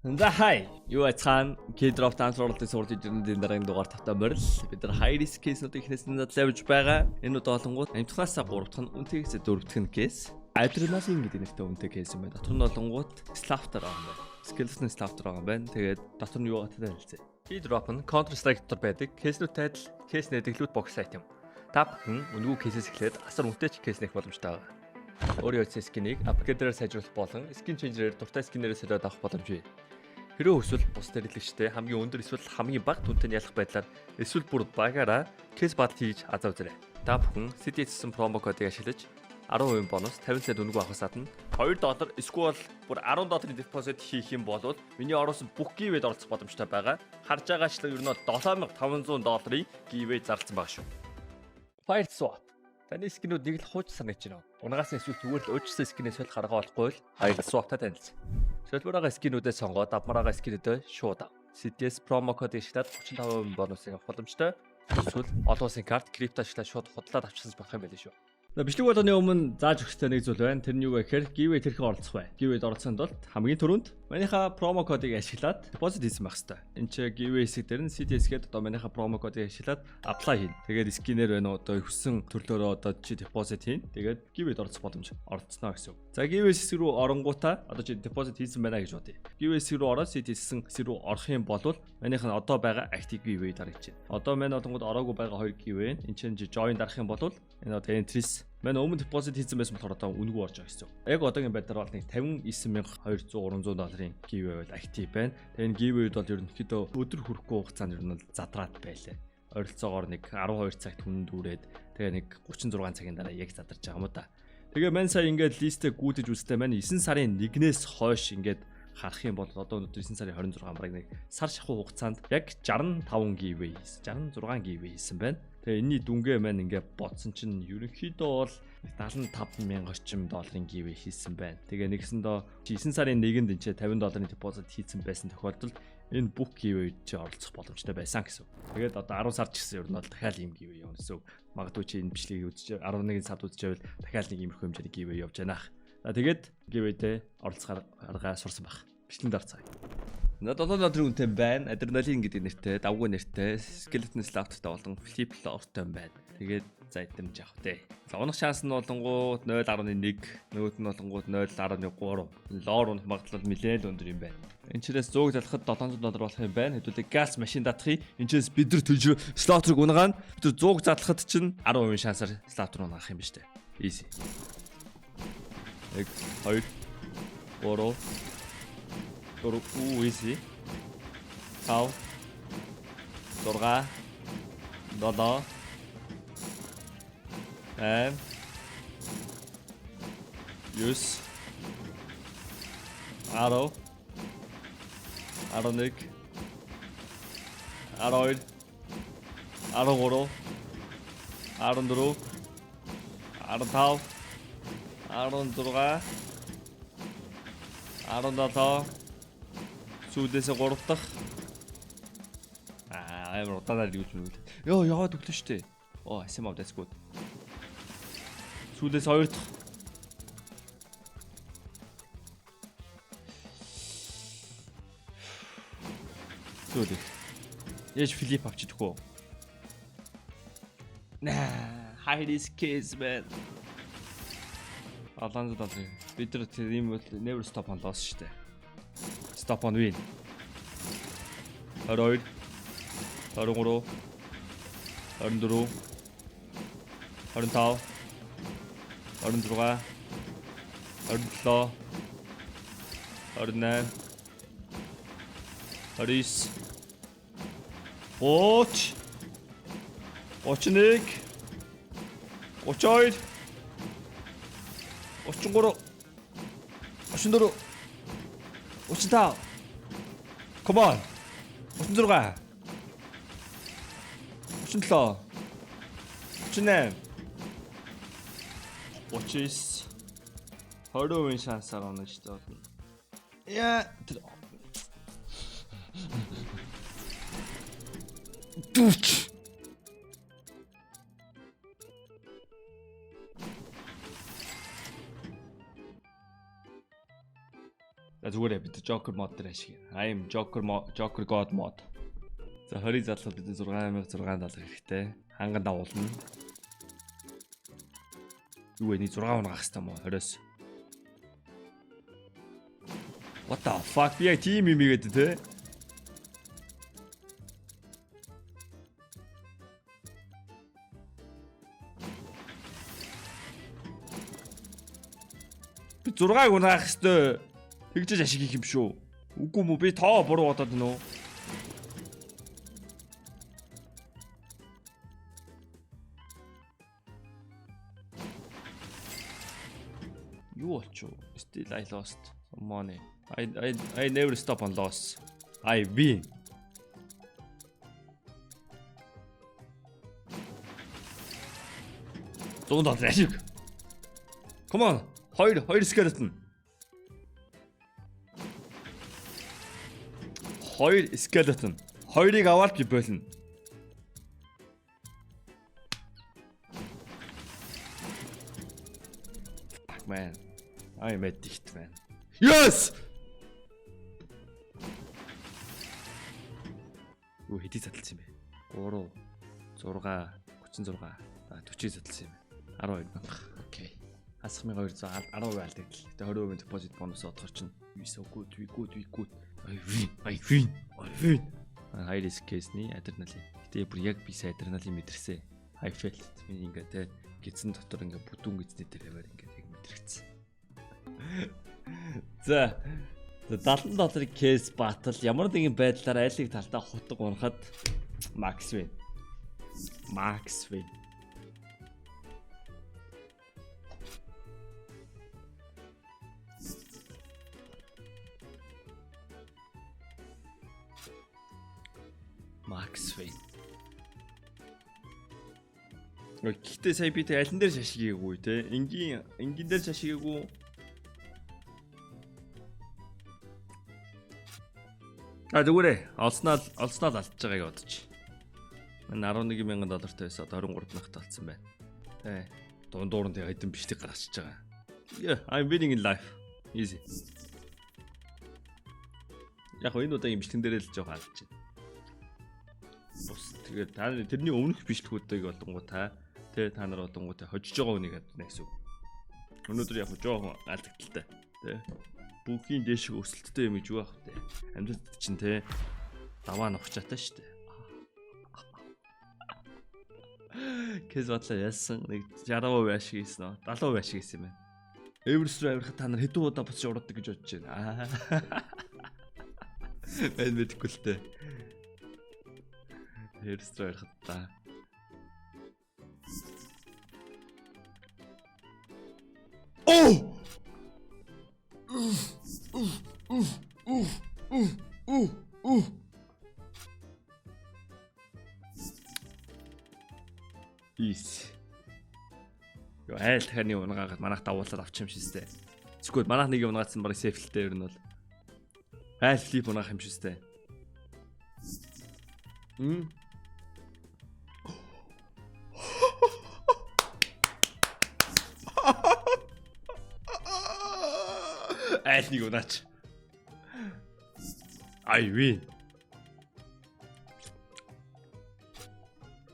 За хай. Юу ацхан Keydrop танц уралдын сурвалжийн жиргэний дараагийн дугаар тавтай морил. Бид нар high risk case-нуудыг эхнээс нь задлаа явж байгаа. Энэ удаа болонгууд амтхнаасаа 3 дахь нь үнэтэйгээс 4 дахь нь case. Адреналин гэдэг нэртэй үнэтэй case юм байна. Дотор нь болонгууд Slaughter байгаа юм байна. Skeleton Slaughter байгаа юм байна. Тэгээд дотор нь юу байгаа танилцъя. Keydrop нь Counter Strike дотор байдаг case-нүүдтэй адил case нээдэг loot box item. Та бүхэн үнэгүй case-ээс эхлээд асар үнэтэй ч case нээх боломжтой байгаа. Өөрийн утасны skin-ийг upgrader-аар сайжруулах болон skin changer-ээр дуртай skin-ээрээ солиод авах боломж бий. Хэрвээ хүсвэл бусад хэрэглэгчтэй хамгийн өндөр эсвэл хамгийн бага дүнтэй нь ялах байдлаар эсвэл бүр багаараа case battle хийж азаа үзээрэй. Та бүхэн CDS гэсэн promo кодыг ашиглаж 10% бонус 50 цент үнэгүй авахаас гадна 2 доллар эсвэл бүр 10 долларын депозит хийх юм бол миний оруулсан бүх giveaway-д оролцох боломжтой байгаа. Харж байгаачлан ер нь 7500 долларын giveaway зарласан байгаа шүү. Fire Swap. Таны skin-үүд нэг л хууч санагдаж байна. Унгаас нь эсвэл зүгээр л өөрчлөсөн skin-ээс солих арга болохгүй л Fire Swap-та танилцсан. Солбороо skin-үүдээ сонгоод авмараа skin-үүдээ шууд ав. CDS promo код ашиглаад 35% бонусыг авах боломжтой. Эсвэл олон улсын карт крипто ашиглаад шууд худалдаад авчихсан болох юм байл шүү. Бичлэг болгоны өмнө зааж өгөх ёстой нэг зүйл байна. Тэр нь юу вэ гэхээр giveaway тэрхэн оролцох бай. Giveaway-д оролцохын тулд хамгийн түрүүнд манийха promo кодыг ашиглаад депозит хийсэн байх ёстой. Энд чи giveaway хэсэг дээр нь CDS гээд одоо манийха promo кодыг ашиглаад apply хийн. Тэгээд skin-ээр байна уу одоо хүссэн төрлөөрөө одоо чи депозит хийн. Тэгээд giveaway-д оролцох боломж оролцсноо гэсэн үг. За giveaway хэсэг рүү оронгуудаа одоо чи депозит хийсэн байна гэж бодъё. Giveaway хэсэг рүү ороод CDS гэсэн хэсэг рүү орох юм бол манийх нь одоо байгаа active giveaway дарагдаж байна. Одоо манай болонгод ороогүй байгаа хоёр giveaway. Энд чинь join дарах юм бол энэ одоо entries манай өмнө депозит хийсэн байсан болохоор одоо үнэгүй орж байгаа гэсэн. Яг одоогийн байдлаар бол нэг 59,200 300 долларын giveaway бол active байна. Тэгээ энэ giveaway-д бол ерөнхийдөө өдөр хүрэхгүй хугацаанд ер нь бол задраад байлаа. Ойролцоогоор нэг 12 цагт хүн дүүрээд тэгээ нэг 36 цагийн дараа яг задарч байгаа юм да. Тэгээ мань сая ингээд list-ээ гүйдэж үзтээ маань 9 сарын 1-ээс хойш ингээд харах юм бол одоо өнөөдөр 9 сарын 26 бараг нэг сар шахуу хугацаанд яг 65 giveaway хийсэн. 66 giveaway хийсэн байна. Тэгээ энэний дүнгээ маань ингээ бодсон чинь ерөнхийдөө бол 75 мянга орчим долларын giveaway хийсэн байна. Тэгээ нэгсэндээ 9 сарын 1-нд энэ 50 долларын депозит хийсэн байсан тохиолдолд энэ бүх giveaway чи оролцох боломжтой байсан гэсэн. Тэгээд одоо 10 сар ч гэсэн ер нь бол дахиад ийм giveaway явна гэсэн. Магадгүй чи энэ бичлэгийг үзэж 11 сард үзчихвэл дахиад нэг иймэрхүү хэмжээний giveaway явж байна. За тэгээд giveaway-д оролцох аргаа сурсан байх. Бичлэгэнд орцгаая. 7 долларын үнэтэй байна. Адреналин гэдэг нэртэй, давгүй нэртэй, Skeleton Slaughter-тай болон Flip Lore-той байна. Тэгээд за item жаах вэ. За унах шанс нь болонгууд 0.1, нөгөөд нь болонгууд 0.3. Lore унах магадлал нэлээд өндөр юм байна. Энэ чирээс 100-г залхахад 700 доллар болох юм байна. Хэдүүлээ газ машин татахыг. Энэ чирээс бид нар төлж Slaughter-ыг унагаана. Бид нар 100-г задлахад чинь 10% шансаар Slaughter унах юм ба штэ. Easy. 1 2 3 4 үү easy. 5 6 7 8 9 10 11 12 13 14 15 16 17 сүүлээсээ 3 дахь амар удаанаар юу ч нүгэл. Йоо яваад өглөө штэ. Оо SM that's good. Сүүлээс 2 дахь. Сүүл их. Яаж flip авчидгүй үү? Наа, high risk case man. Алан доллар. Бид нар тэр ийм бол never stop on loss штэ. Stop on win. 22 23 24 25 26 27 28 29 30 31 32 33 34 35. Come on. 36 37 38 39 20% шансаар онож болно. Яа. Дүч. За зүгээр бид Joker mod дээр ашиг. I am Joker Joker God mod. За, 20-ыг задлахад бид 6670 хэрэгтэй. Ханган дагуулна. Юу вэ? Нэг 6 унагаах хэрэгтэй юм уу? 20-оос. What the fuck? Би яг тийм юм игээд те. Би 6-ыг унагаах хэрэгтэй. Тэгжээж ашиг хийх юм шүү. Үгүй мүү, би тоо буруу бодоод байна уу? Юу болчих вэ? Still I lost some money. I never stop on loss. I win. 100 доллар ашиг. Come on. Хоёр хоёр skeleton. Хоёр skeleton. Хоёрыг аваад би болно. Fuck, man. I'm addict, man. Yes! Юу, хэдий задлсан юм бэ? 3 6 36, 40 задлсан юм. 12 мянга. Okay. Хасах 1200 10% алдагдал. Гэтэ 20% депозит бонус бодохор чинь we so good, we good, we good. I win, I win, I win. High risk case-ний адреналин. Гэтэ бүр яг би сайн адреналин мэдэрсэн. I felt it. Миний ингээ те гидсэн дотор ингээ бүдүүн гидсний дээр яваар ингээ яг мэдрэгдсэн. За, 70 долларын case battle ямар нэгэн байдлаар айлыг талтаа хутга унахад max win. Max win. Max win. Гэхдээ сая би тэг алин дээр шашигаагүй те. Энгийн энгийн дээр шашигаагүй. А, зүгээрээ олсноо олсноо л алдаж байгааг бодож. Мань 11 мянган доллартай байсан, одоо 23 мянгат болсон байна. Тэ. Дундуур нь тэг хэдэн бичлэг гаргачиж байгаа. Yeah, I'm winning in life. Easy. Яг энэ удаагийн бичлэгэн дээрээ л жоохон алдаж байна. Бус тэгээд та тэрний өмнөх бичлэгүүдийг болонгоо та тэ та нар болонгоо та хожиж байгаа үнийг хадна гэсэн үг. Өнөөдөр яг жоохон алдагдaltaй тэ. Бүхийн дээших өсөлттэй юм гэж юу ах вэ? Амьдралд чинь тэ даваа нухчаатай шүү дээ. Case battle аа яасан нэг 60% ашиг хийсэн үү? 70% ашиг хийсэн юм байна. Эверест рүү авирахад та нар хэдэн удаа буцаж урууддаг гэж бодож байна. Байн мэдэхгүй л дээ. Эверест рүү авирахад та. Оо! Уф уф уф уф уф уф. Easy. Йоо, айл дахиад унгаагаад манайх дагуулаад авчих юм шистэй. Зүгээр манайх нэг унгаацсан, бараг safe лтэй ер нь бол. Айл flip унаах юм шистэй. Мм. Айл нэг унаач. I win.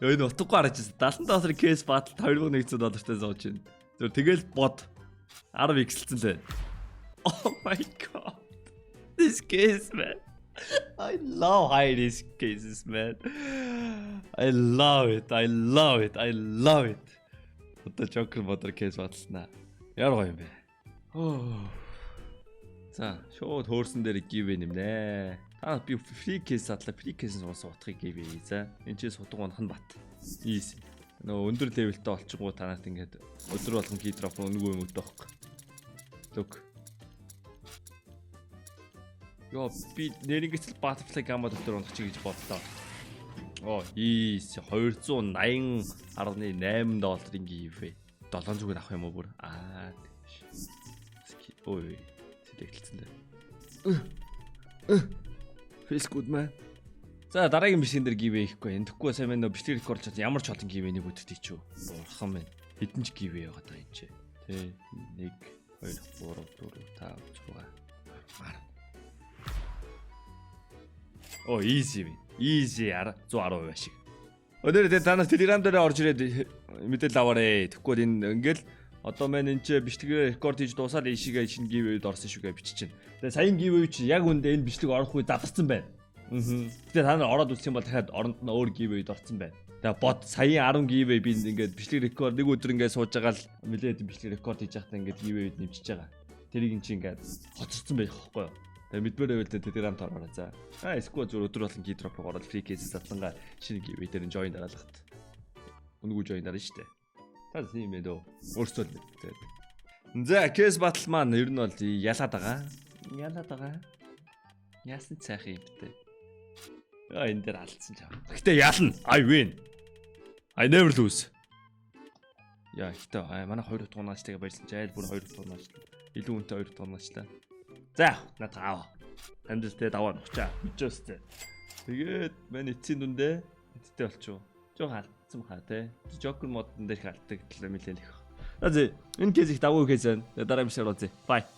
Энэ утгагүй хараж байсан. 70 долларын case battle 2100 доллартай сууж байна. Зөв тэгэл бод. 10 x-лсэн лээ. Oh my God. This case, man. I love high risk cases, man. I love it. I love it. I love it. Одоо Joker модор case battle наа. Яар гоё юм бэ. Oh. За, шууд хөөрсөн дээр give нэмнэ. Та би free case задлаа. Free case-ээс уусаа утгыг give. За, энэ ч сутг унах нь бат. Easy. Нөгөө өндөр level тэй олчихгоо танаад ингээд өдөр болгон key drop үнэгүй юм өгдөг байхгүй. Look. Йоо, би нэрнгэцэл butterfly gamma дотор унах чи гэж бодлоо. Оо, easy, 280.8 долларын give. 7 зүгээр авах юм уу бүр? Аа, тийш. Ой, select лсэн дээ. Feels good, man. За, дараагийн бичлэгэн дээр give хийхгүй. Энэ тэгэхгүй сайн мэн бичлэг рекорд чад ямар ч олон give нэг өдөрт хийчихв. Бурхан минь. Хэдэн ч give яваад байгаа юм чи. Тэ 1 2 3 4 5 6 10. Оо, easy win. Easy 110% ашиг. Өнөөдөр тэгээ та нар Telegram дээр орж ирээд мэдээлэл аваарэ. Тэгэхгүй бол энэ ингээл одоо маань энэ ч бичлэгээ рекорд хийж дуусаад ийшээгээ шинэ giveaway-д орсон шүү гэж бичиж чинь. Тэгээ саяын giveaway чи яг үндэ энэ бичлэг орох үе задарсан байна. Тэгээ та нар ороод үзэх юм бол дахиад оронд нь өөр giveaway-д орсон байна. Тэгээ бод, саяын 10 giveaway би ингээд бичлэг рекорд нэг өдөр ингээд сууж байгаа л нэлээд бичлэг рекорд хийж байхдаа ингээд giveaway-д нэмчихэж байгаа. Тэрийг эн чинь ингээд хоцорсон байх байхгүй юу? Тэгээ мэдмээр байвал Telegram таар ороо за. Аа, эсвэл зүгээр өдөр болгон key drop руу ороод free case задлангаа шинэ giveaway дээр нь join дараалахад. Үнэгүй join дарна шүү дээ. Та тийм юм дөө. Өөрсдөө л мэд. Тэгээд. За, case battle маань ер нь бол ялаад байгаа. Ялаад байгаа. Яасан цайхан юм бэ? Аа, энэ дээр алдсан чам. Гэтэ ялна. I win. I never lose. Яа, гэтэ манай хоёр дахь унаачтайгаа баярсан чи айл бүр хоёр дахь унаачлаа. Илүү үнэтэй хоёр дахь унаачлаа. За, надад аав. Амьдралтай даваа нухчаа. Мэдчихэв. Тэгээд мань эцсийн дүндээ эцтэй болчихоо. Жог алдсан хаа те. Joker mode-н дээр их алддаг талаа нэлээд их. За, энэ case их давуу case байна. Дараа бичлэгээр уулзъя. Bye.